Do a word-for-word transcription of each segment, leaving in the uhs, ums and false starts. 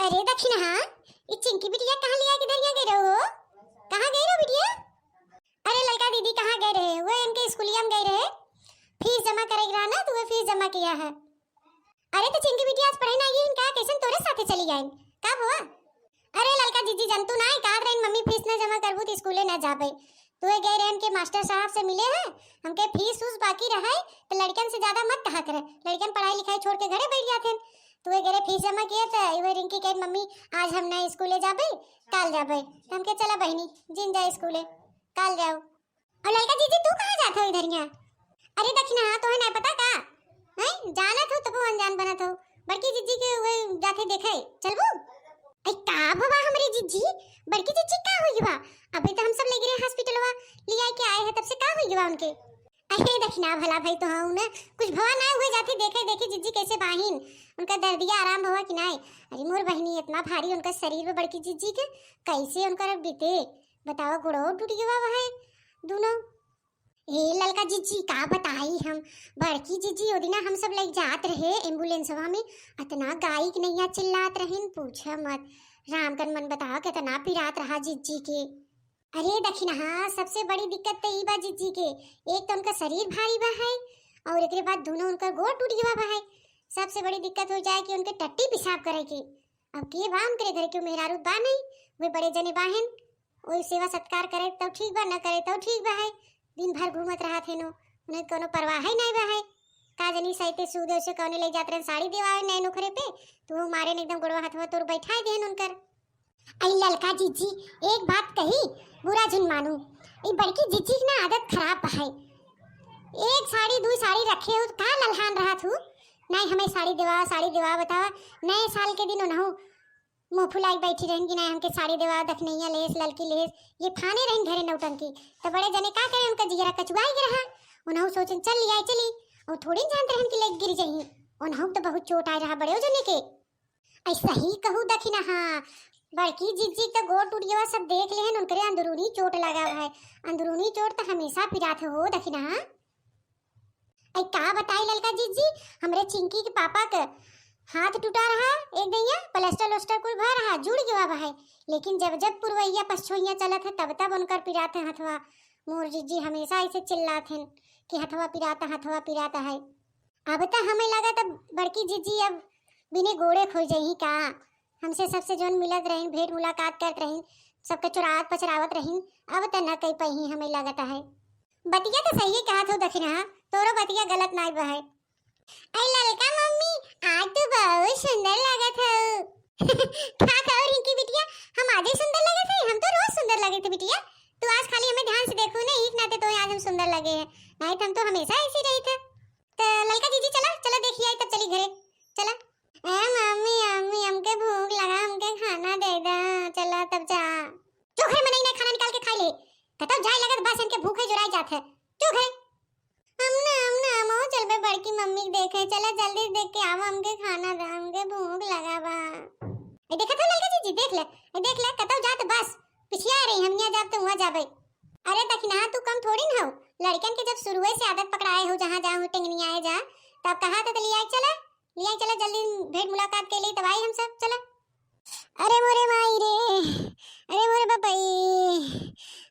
अरे दखिनहा, ई चिंकी बिटिया कहाँ लिया के धरिया गए रहो? कहाँ गए रहो बिटिया? अरे ललका दीदी कहाँ गए रहे? वो इनके स्कूलिया में गए रहे, फीस जमा करे के रहा ना, तो वो फीस जमा किया है। अरे तो चिंकी बिटिया आज पढ़े ना आई, इनका कैसन तोरे साथे चली गए? का हुआ? अरे ललका जीजी, जनतू ना है, कहत रहिन मम्मी फीस ना जमा करबू तो स्कूले ना जाबे। तो ये गए रहन के मास्टर साहब से मिले हैं, हमके फीस उस बाकी रहे, तो लड़कन से ज्यादा मत कहा करे, लड़कन पढ़ाई लिखाई छोड़ के घरे बैठ जाते हैं। तो ये गए रहे फीस जमा किए, तो ये रिंकी कहे, "मम्मी, आज हम ना स्कूले जाबे, काल जाबे।" तो हमके, "चला बहिनी, जिन जा स्कूले, काल जाओ।" और ललका जीजी, तू कहाँ जात हो इधरिया? अरे दखिनहा, तोहे नहीं पता का? हैं? जानत हो तबो अनजान बनत हो। बड़की जीजी के हुए जाते देखे, चलबू? ऐ का भवा हमरे जीजी, बड़की जीजी का हुई बा? अबे तो हम सब ले गए हॉस्पिटलवा, ले आए के आए हैं, तब से का हुई बा उनके? अरे दखिनहा, भला भाई तो हाँ ना, कुछ भवा ना हुए, जाते देखे, देखी जीजी कैसे बाहिन, उनका दर्दिया आराम भवा कि नाय? अरे मोर बहिनी, इतना भारी उनका शरीर बा बड़की जीजी के, कैसे उनका बीते? बतावा, गोड़ो टूट गवा है दोनों। ए ललका जीजी, का बताई हम, बड़की जीजी ओ दिना हम सब लग जात रहे एम्बुलेंसवा में, अतना गाई के नैया चिल्लात रहिन, पूछे मत। रामकन मन बतावा कितना पिरात रहा जीजी के। अरे दखिनहा, सबसे बड़ी दिक्कत तो ई बा जीजी के, एक तो उनका शरीर भारी बा है और एकरे बाद दोनों उनका गोड़ टूट गवा बा है। सबसे बड़ी दिक्कत हो जाए कि उनके टट्टी पेशाब करे के। अब के बा उनके घरे, के मेहरारू बा नहीं, वे बड़े जने बाहन, वही सेवा सत्कार करे तब ठीक बा, न करे तब ठीक बा है। दिन भर घूमत रहत है नो, उन्हें कोनो परवाह ही नहीं बा है। का जनी सैते सूदे उसे कौने ले जात रहन साड़ी देवावे नए नोखरे पे, तो वो मारे ने एकदम गोड़वा हथवा तोर बैठाए देहन उनकर। आई ललका जीजी, एक बात कही, बुरा जिन मानू, ई बड़की जीजी की ना आदत खराब बा है। एक साड़ी दुई साड़ी रखे हो, का ललहान रहत हूँ, नहीं हमें साड़ी देवा, साड़ी देवा, बतावा। नए साल के दिन उन्हों मुँह फुलाई बैठी रहन कि नहीं हमके साड़ी देवा, दखनैया लेस, ललकी लेस, ये फाने रहन घरे नौटंकी। तो बड़े जने का करे, उनका जिगरा कचुआई के रहा, उन्हों सोचन चल लिया चली, और थोड़ी जानते रहन कि लेग गिर जाही, उन्हों तो बहुत चोट आए रहा बड़े जने के। ऐसा ही कहू दखिनहा, बड़की जीजी तो गोड़ टूट गवा, सब देख लेहन, उनकरे अंदरूनी चोट लगा है। अंदरूनी चोट तो हमेशा पिरात हो दखिनहा। ऐ का बताई ललका जीजी, हमरे चिंकी के पापा के हाथ टूटा रहा, एक दैया प्लास्टर उलास्टर कुल भर रहा, जुड़ गवा है, लेकिन जब जब पुरवैया पछोइया चलत है तब तब उनकर पिरात है हथवा। मोर जीजी हमेशा ऐसे चिल्लात हैं कि हथवा पिराता, हथवा पिराता है। अब त हमें लागत अब बड़की जीजी अब बिने गोड़े खोई जइही का? हमसे सबसे जौन मिलत रहिन, भेंट मुलाकात करत रहिन, सबके चुरावत पचरावत रहिन, अब त न कई पइही हमें लागत है। बतिया त सही कहत हो दखिनहा, तोरो बतिया गलत नाई बहे। ऐ ललका मम्मी, आज तू बहुत सुंदर लागत हो। का कहो रिंकी बिटिया, हम आज ही सुंदर लगत है? हम तो रोज सुंदर लगत है बिटिया। तू आज खाली हमें ध्यान से देखो ना, एक नाते तो आज हम सुंदर लगे हैं, नहीं तो हम तो हमेशा ऐसे ही रही थे। तो ललका जीजी चला, चला देखिए आई तब चली घरे, चला। ए मम्मी, मम्मी, हमके भूख लगा, हमके खाना दे दा, चला तब जा। जो घर में नहीं ना खाना निकाल के खाई ले, कतौ जाए लगत बस इनके भूखे जुराई जात है। जो घरे। हम ना, हम ना, हम चलबे बड़की मम्मी के देखे, चला जल्दी देख के आवा, हमके खाना दे, हमके भूख लगा बा। ए देखत हो ललका जीजी, देख ले, ए देख ले, कतौ जात बस, पिछिया रही, हम यहाँ जाब तो वहाँ जाबे। अरे दखिनहा, तू कम थोड़ी न हो, लड़कन के जब शुरुए से आदत पकड़ाए हो, जहाँ जाओ टेंगनियाए जा, तब कहा था तो लियाए चला, लियाए चला, जल्दी भेंट मुलाकात के लिए तब आई हम सब, चला। अरे मोरे माई रे, अरे मोरे बपई,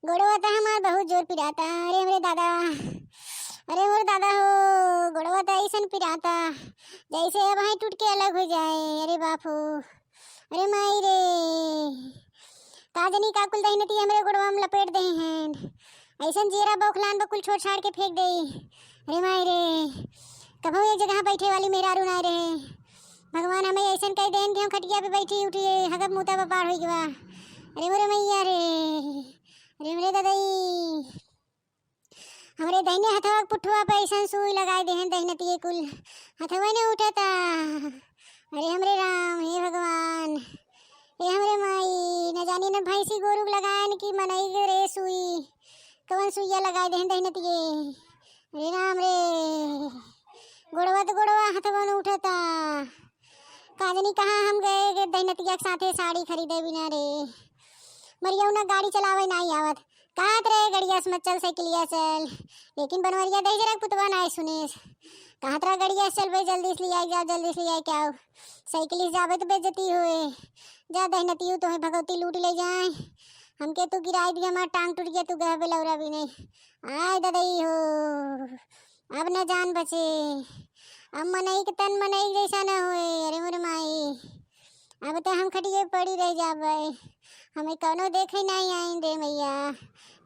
गोड़वा तो हमार बहुत जोर पिराता। अरे हमरे दादा, अरे मोरे दादा हो, गोड़वा तो ऐसन पिराता जैसे अब हाथ टूट के अलग हो जाए। अरे बाप हो, अरे माई रे, का जनी का कुल दहिनती हमरे गोड़वा में लपेट दे हैं। ऐसन जियरा बौखलान बकुल छोड़ छाड़ के फेंक दे। अरे माई रे, कभो एक जगह बैठे वाली मेहरारू ना रहे। भगवान हमें ऐसन कह देन कि हम खटिया पे बैठी उठी हगब मूता बपार हो गवा। अरे मोरे मैया रे, अरे मोरे ददई, हमरे दहिने हथवा के पुठवा पे ऐसन सुई लगाए देहन दहिनतिये कुल, हथवा ने उठता। अरे हमरे राम, हे भगवान, हे हमरे माई, न जानी न भैंसी गोरू के लगायन की मनई के रे सुई, कवन सुइया लगाए देहन दहिनतिये। अरे राम रे, गोड़वा तो गोड़वा, हथवा ने उठता। का जनी कहाँ हम गए के दहिनतिया के साथे साड़ी खरीदे बिना रे। मरियौना गाड़ी चलावे नाई आवत, कहत रहे गड़िया से मत चल, साइकिलिया से चल, लेकिन बनवरिया दहिजरा के पुतवा नाहीं सुनिस। कहत रहा गड़िया से चल भाई, जल्दी से लियाइ जाओ, जल्दी से लियाइ के आओ, साइकिल से जाबे तो बेइज्जती होए। जा दहिनतियू तोहे भगवती लूट ले जाए, हमके तू गिराइ दिया, हमार टांग टूट गया, तू गहबे लौरा भी नहीं। आय ददई हो, अब न जान बचे, अब मनई के तन मनई जैसा न होए। अरे मोरे माई, अब तो हम खटिये पड़ी रह जाबे, हमें कौनो देखे नहीं आइन रे मैया,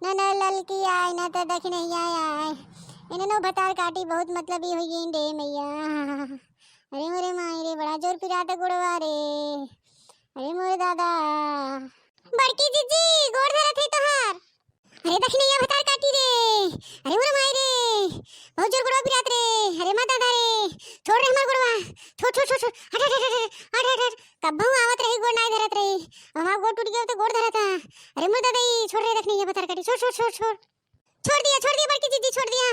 न न ललकी आए, न तो दखिनैया आए, इन्हनो भतार काटी बहुत मतलबी हो गई रे मैया। अरे मोरे माई रे, बड़ा जोर पिरात गोड़वा रे, अरे मोरे दादा। बड़की जिज्जी, गोड़ धरत है तोहार। अरे दखिनैया भतार काटी रे, अरे मोरे माई रे, बहुत जोर गोड़वा पिरात रे, अरे माँ दादा रे, छोड़ रे हमार गोड़वा, छोड़, छोड़, छोड़, छोड़, हट, हट, हट, हट, हट, हट, हट। कब्बहू आवत रही, गोड़ नाई धरत रही, अब हमार गोड़ टूट गया तो गोड़ धरत है। अरे मोरे दादा, ई छोड़ रे दखिनैया भतार काटी, छोड़, छोड़, छोड़, छोड़। छोड़ दिया, छोड़ दिया बड़की जिज्जी, छोड़ दिया।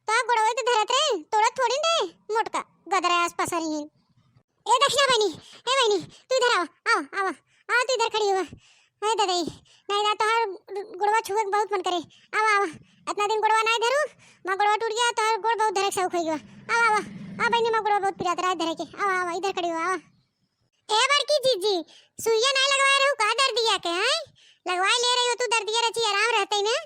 तो गोड़वा तो धरत रहे, तोड़त थोड़ी रे, मोटका गदरा आस पास रही। ए दखिना बहिनी, ए बहिनी, तू इधर आवा, आवा, आवा, आवा, तू इधर खड़ी हुआ। अरे ददई, नहीं दा, तोहार गोड़वा छुए के बहुत मन करे। आवा, आवा, इतना दिन गोड़वा नहीं धरू, माँ गोड़वा टूट गया, तोहार गोड़ बहुत धरे के शौक हो गया। आवा, आवा, आ बहिनी, माँ गोड़वा बहुत पिरात रहा धरे के। आवा, आवा, इधर खड़ी हुआ, आवा। ए बड़की जीजी, सुइया नहीं लगवाए रहू का दर्दिया के, हैं? लगवाए ले रही हो तू दर्दिया रची, आराम रहते ही ना।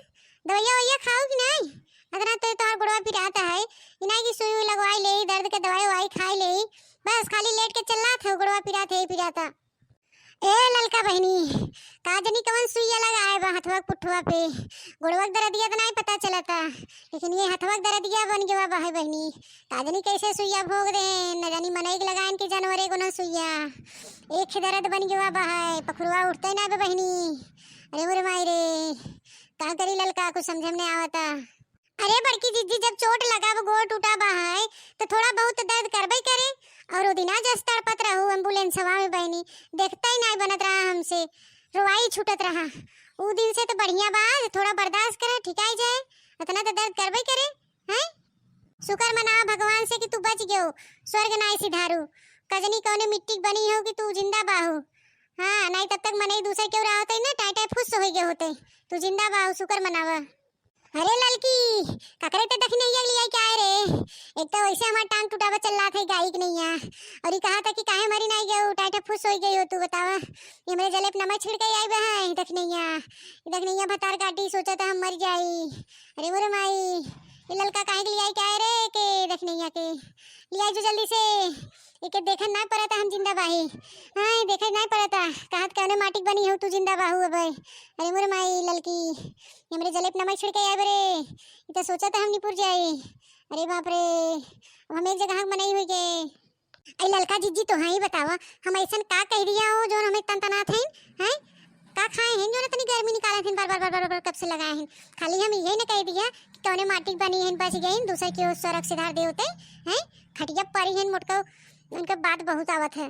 दवाइया वैया खाओ कि नहीं? अतना तो तोहार गोड़वा पिराता है, इनाई की सुई उई लगवाई ले, दर्द के दवाई ववाई खाई ले, बस खाली लेट के चिल्लात है, गोड़वा पिरात है, पिराता। ए ललका बहिनी, का जनी कवन सुइया लगाए बा हथवा के पुठवा पे, गोड़वा के दर्दिया तो नहीं पता चलता, लेकिन ये हथवा के दर्दिया बन गवा बा है बहिनी, का जनी कैसे सुइया भोग दे, न जानी मनई के लगाइन के जानवरे को ना सुइया, एक ही दर्द बन गवा बा है, पखुरवा उठते ना बे बहिनी। अरे मोरे माई रे, का करी ललका, कुछ समझ में नहीं आवता। अरे बड़की जीजी, जब चोट लगा, वो गोड़ टूटा बा है, तो थोड़ा बहुत दर्द करबे करे। और वो दिना जस तड़पत रहू एम्बुलेंसवा में बहिनी, देखते ही नहीं बनत रहा हमसे, रोवाई छूटत रहा। ऊ दिन से तो बढ़िया बा, थोड़ा बर्दाश्त करे, ठिकाई जाए, इतना तो दर्द करबे करे, हैं? शुक्र मनावा भगवान से कि तू बच गयो, स्वर्ग नाई सिधारू। कजनी कौने मिट्टी के बनी हो कि तू जिंदा बाहू। हाँ, नहीं तब तक मनई दूसर केहू रहा होते ना, टाई टाई फुस हो गए होते। तू जिंदा बाहू, शुक्र मनावा। अरे ललकी, ककरे ते दखिनैया लिया क्या है रे? एक तो वैसे हमार टांग टूटावा चल रहा था गाई के नैया, और ये कहा था कि काहे मरी नहीं गयो, टाई टाई फुस हो गई हो, तू बतावा। ये मेरे जलेब नमक छिड़के आई बे है दखिनैया, दखिनैया भतार काटी, सोचा था हम मर जाई। अरे मोरे माई, ये ललका काहे के लिया क्या है रे के दखिनैया के? लिया जो जल्दी से, एके देखे ना पड़ता हम जिंदा बाही। हाँ, देखे ना पड़ता, कहत कौने माटी के बनी हो तू जिंदा बाहू अब। अरे मोरे माई ललकी, हमरे जलेब नमक छिड़के आए बरे, ई तो सोचा था हम निपुर जाए। अरे बाप रे, अब हम एक जगह मनई हो गए। अरे ललका जीजी, तो हाँ ही बतावा, हम ऐसन का कह दिया हो जो हमें तनतनात हैं, हैं? का खाए हैं जो इतनी गर्मी निकालत हैं, बार बार बार बार बार कब से लगाए हैं? खाली हम यही न कह दिया कि कौने माटी के बनी हैं, बच गई, दूसरे के स्वर्ग सिधार दे होते हैं, खटिया परी हैं मोटका, उनका बात बहुत आवत है।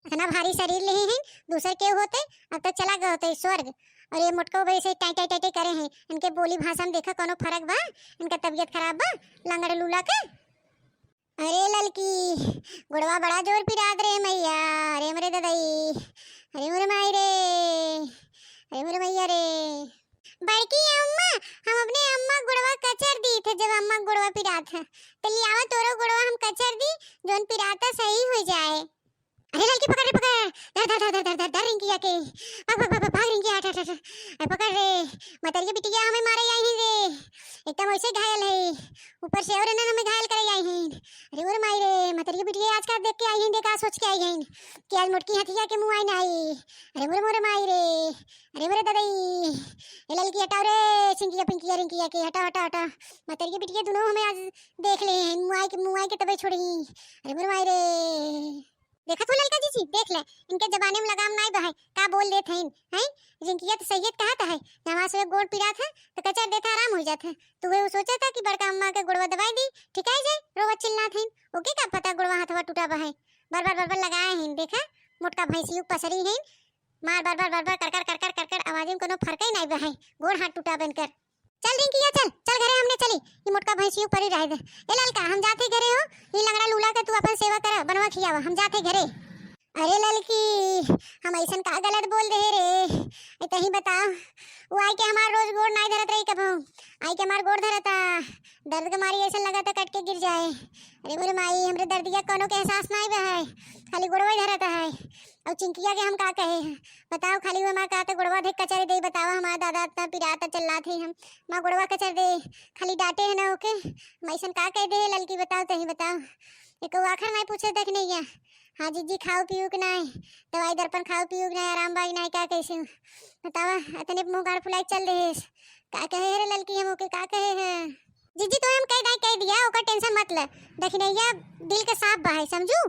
इतना भारी शरीर ले हैं, दूसर के होते, अब तो चला गए होते स्वर्ग। और ये मोटको वैसे टाई टाई टाई टाई करे हैं, इनके बोली भाषा में देखा कोनो फर्क बा, इनका तबीयत खराब बा, लंगड़ लूला के। अरे ललकी, गोड़वा बड़ा जोर पिरात रे मैया, अरे मोरे ददई, अरे मोरे माई रे, अरे मोरे मैया रे। बड़की अम्मा, हम अपने अम्मा गोड़वा कचर दी थे, जब अम्मा गोड़वा पिरात है, तो लियावा तोरो गोड़वा हम कचर दी, जोन पिराता सही हो जाए। अरे ललकी पकड़ रे, पकड़, धर, धर, धर, धर, धर, धर, धर रिंकिया के, भाग, भाग, भाग, भाग, भाग रिंकिया, हट, हट, हट, हट। अरे पकड़ रे, मतरिया बिटिया हमें मारे आई हैं रे, एकदम वैसे घायल है, ऊपर से और इन्होंने हमें घायल करे आई हैं। अरे मोर माई रे, मतरिया बिटिया आज का देख के आई हैं, देखा सोच के आई हैं कि आज मोटकी हथिया के मुँह आई ना आई। अरे मोर, मोर माई रे, अरे मोरे ददई, ए ललकी हटाओ रे, चिंकिया पिंकिया रिंकिया के, हटा, हटा, हटा। मतरिया बिटिया दोनों हमें आज देख ले हैं, मुँह आई के, मुँह आई के तबे छोड़ी। अरे मोर माई रे। देखत हो ललका जीजी, देख ले, इनके जबाने में लगाम नाई बहे, का बोल देत हईन, हैं? रिंकिया तो सहियत कहत है, जहाँ से गोड़ पिरात है, तो कचर देता आराम हो जात है। तू वो सोचा था कि बड़का अम्मा के गोड़वा दबाई दी, ठिकाई जाए, रोवा चिल्लात हईन, ओके का पता गोड़वा हथवा टूटा बहे। बार बार, बार बार लगाए हईन, देखा, मोटका भैंसियू पसरी हईन, मार बार बार, बार बार, कर कर, कर कर, कर कर, आवाज में कोनो फर्क ही नाई बहे, गोड़ हाथ टूटा बनकर। चल रिंकिया, चल, चल घरे हमने चली। ई मोटका भैंसियो परी रहे दे। ए ललका, हम जाते घरे हो। ई लंगड़ा लूला के तू अपन सेवा कर, बनवा खियावा, हम जाते घरे। अरे ललकी, हम अइसन का गलत बोल देहे रे? ए, तहीं बताओ, उ आइके हमार रोज गोड़ नाहीं धरत रही कबहूँ, आइके हमार गोड़ धरता, दर्द के मारी अइसन लगता कट के गिर जाए। अरे मोरे माई, हमरे दर्दिया कउनो के एहसास नाहीं बा है, खाली गोड़वा ही धरता है। अउ चिंकिया के हम का कहे हैं? बताओ, खाली वो हमार कहते गोड़वा देख कचरी दे, बताओ हमार दादा इतना पिराता चिल्लात है हम, हमार गोड़वा कचर दे, खाली डांटे है ना ओके, हम अइसन का कह दे ललकी, बताओ तहीं बताओ। एक आखिर में पूछे देख नहीं है, हाँ जीजी, खाओ पियो कि नाहीं, दवाई दर्पण खाओ पियो कि नाहीं, आराम बा कि नाहीं, का कैसे हो? बतावा, इतने मुँह गाड़ फुलाई चल देहेस। का कहे है रे ललकी, हम ओके का कहे हैं? जीजी, तो हम कह दाई, कह दिया, ओकर टेंशन मत ले। दखिनैया दिल के साफ बा है, समझू?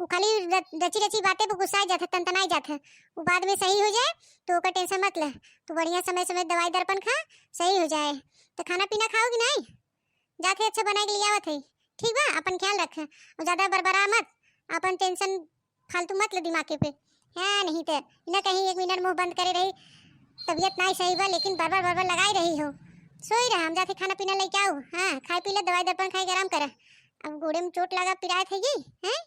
उ खाली र-, रची रची बातें पे गुस्साए जात है, तनतनाए जात है। उ बाद में सही हो जाए, तो ओकर टेंशन मत ले। तू बढ़िया समय समय दवाई दर्पण खा, सही हो जाए। तो खाना पीना खाओ कि नाहीं? जाके अच्छा बनाए के लिए आवत है, ठीक बा? अपन ख्याल रख, और ज्यादा बरबरा मत, अपन टेंशन फालतू मत ले दिमाग के पे। हाँ, नहीं तो न कहीं एक मिनट मुंह बंद करे रही, तबीयत नाहीं सही बा, लेकिन बरबर बरबर लगाई रही हो। सोई रहा, हम जाके खाना पीना लेके आओ। हाँ, खाए पी ले, दवाई दर्पण खाए के आराम कर। अब गोड़े में चोट लगा, पिरात है ये, हैं?